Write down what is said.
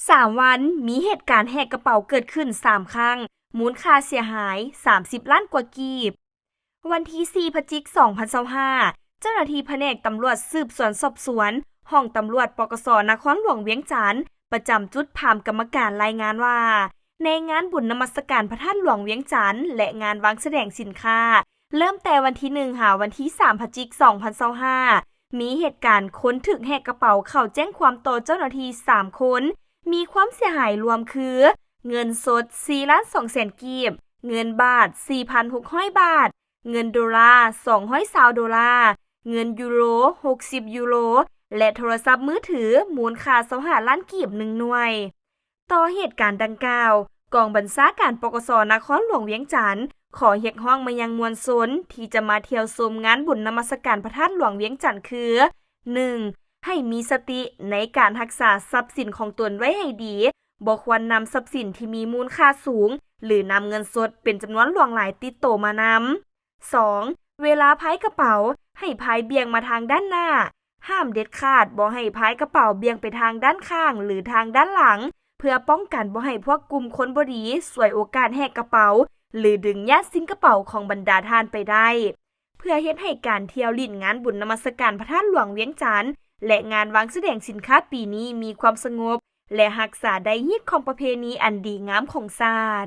ສາມວັນ ມີເຫດການແຫກກະເປົາເກີດຂຶ້ນສາມຄັ້ງ, ມູນຄ່າເສຍຫາຍສາມສິບລ້ານກວ່າກີບ. ວັນທີສີ່ ພະຈິກ ສອງພັນຊາວຫ້າ ເຈົ້າໜ້າທີ່ພະແນກຕຳຫຼວດສືບສວນສອບສວນ ຫ້ອງຕຳຫຼວດ ປກສ ນະຄອນຫຼວງວຽງຈັນ ປະຈຳຈຸດພາມກຳມະການລາຍງານວ່າ ໃນງານບຸນນະມັດສະການພະທາດຫຼວງວຽງຈັນ ແລະ ງານວາງສະແດງສິນຄ້າ ເລີ່ມແຕ່ວັນທີໜຶ່ງ ຫາວັນທີສາມ ພະຈິກ ສອງພັນຊາວຫ້າ ມີເຫດການຄົນຖືກແຫກກະເປົາເຂົ້າແຈ້ງຄວາມຕໍ່ເຈົ້າໜ້າທີ່ສາມຄົນ, ມີຄວາມເສຍຫາຍລວມຄື ເງິນສົດສີ່ລ້ານສອງແສນກີບ, ເງິນບາດສີ່ພັນຫົກຮ້ອຍບາດ, ເງິນໂດລາສອງຮ້ອຍຊາວໂດລາ, ເງິນຢູໂຣຫົກສິບຢູໂຣ ແລະ ໂທລະສັບມືຖືມູນຄ່າຊາວຫ້າລ້ານກີບໜຶ່ງໜ່ວຍ. ຕໍ່ເຫດການດັ່ງກ່າວ, ກອງບັນຊາການ ປກສ ນະຄອນຫຼວງວຽງຈັນ ຂໍຮຽກຮ້ອງມາຍັງມວນຊົນທີ່ຈະມາທ່ຽວຊົມງານບຸນນະມັດສະການພະທາດຫຼວງວຽງຈັນຄື ໜຶ່ງ ໃຫ້ມີສະຕິໃນການຮັກສາຊັບສິນຂອງຕົນໄວ້ໃຫ້ດີ, ບໍ່ຄວນນຳຊັບສິນທີ່ມີມູນຄ່າສູງ ຫຼື ນຳເງິນສົດເປັນຈຳນວນຫຼວງຫຼາຍຕິດໂຕມານຳ. ສອງ ເວລາພາຍກະເປົາ ໃຫ້ພາຍບ່ຽງມາທາງດ້ານໜ້າ, ຫ້າມເດັດຂາດບໍ່ໃຫ້ພາຍກະເປົາບ່ຽງໄປທາງດ້ານຂ້າງ ຫຼື ທາງດ້ານຫຼັງ, ເພື່ອປ້ອງກັນບໍ່ໃຫ້ພວກກຸ່ມຄົນບໍ່ດີສວຍໂອກາດແຫກກະເປົາ ຫຼື ດຶງຍາດຊິງກະເປົາຂອງບັນດາທ່ານໄປໄດ້. ເພື່ອເຮັດໃຫ້ການທ່ຽວຫຼິ້ນງານບຸນນະມັດສະການພະທາດຫຼວງວຽງຈັນ ແລະ ງານວາງສະແດງສິນຄ້າປີນີ້ມີຄວາມສະຫງົບ ແລະ ຮັກສາໄດ້ຮີດຄອງປະເພນີອັນດີງາມຂອງຊາດ.